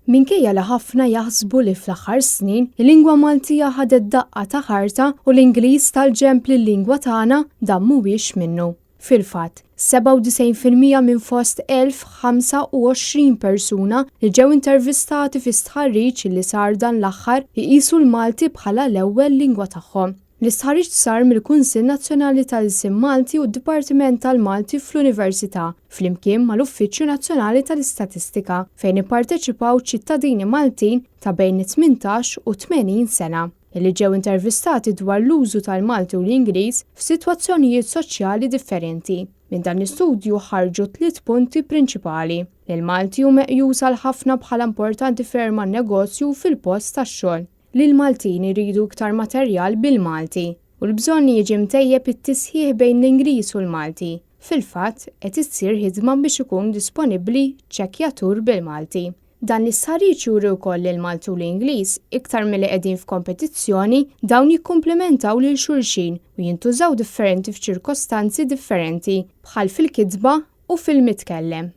Minkejja li ħafna jaħsbu li fl-aħħar snin il-lingwa Maltija ħadet daqqa ta' ħarta u l-Ingliż tal-ġenb lil-lingwa tagħna, dan mhuwiex minnu. Fil-fatt, 97% minn fost 1,025 persuna li ġew intervistati fi stħarriġ li sar dan l-aħħar iqisu l-Malti bħala l-ewwel lingwa tagħhom. L-istħarriġ sar mill-Kunsill Nazzjonali tal-Ilsien Malti u d-Dipartiment tal-Malti fl-Università, flimkien mal-Uffiċċju Nazzjonali tal-Istatistika, fejn ipparteċipaw ċittadini Maltin ta' bejn it-18 u 80 sena, illi ġew intervistati dwar l-użu tal-Malti u l-Ingliż f'sitwazzjonijiet soċjali differenti. Minn dan l-istudju ħarġu tliet punti prinċipali, li l-Malti hu meqjus għal ħafna bħala importanti ferm għan-negozju u fil-post tax-xogħol, li l-Maltin iridu iktar materjal bil-Malti u l-bżonn li jiġi mtejjeb it-tisħiħ bejn l-Ingliż u l-Malti. Fil-fatt, qed issir ħidma biex ikun disponibbli ċekkjatur bil-Malti. Dan l-istħarriġ juri wkoll li l-Malti u l-Ingliż, iktar milli qegħdin f'kompetizzjoni, dawn jikkumplimentaw lil xulxin u jintużaw differenti f'ċirkostanzi differenti, bħal fil-kitba u fil-mitkellem.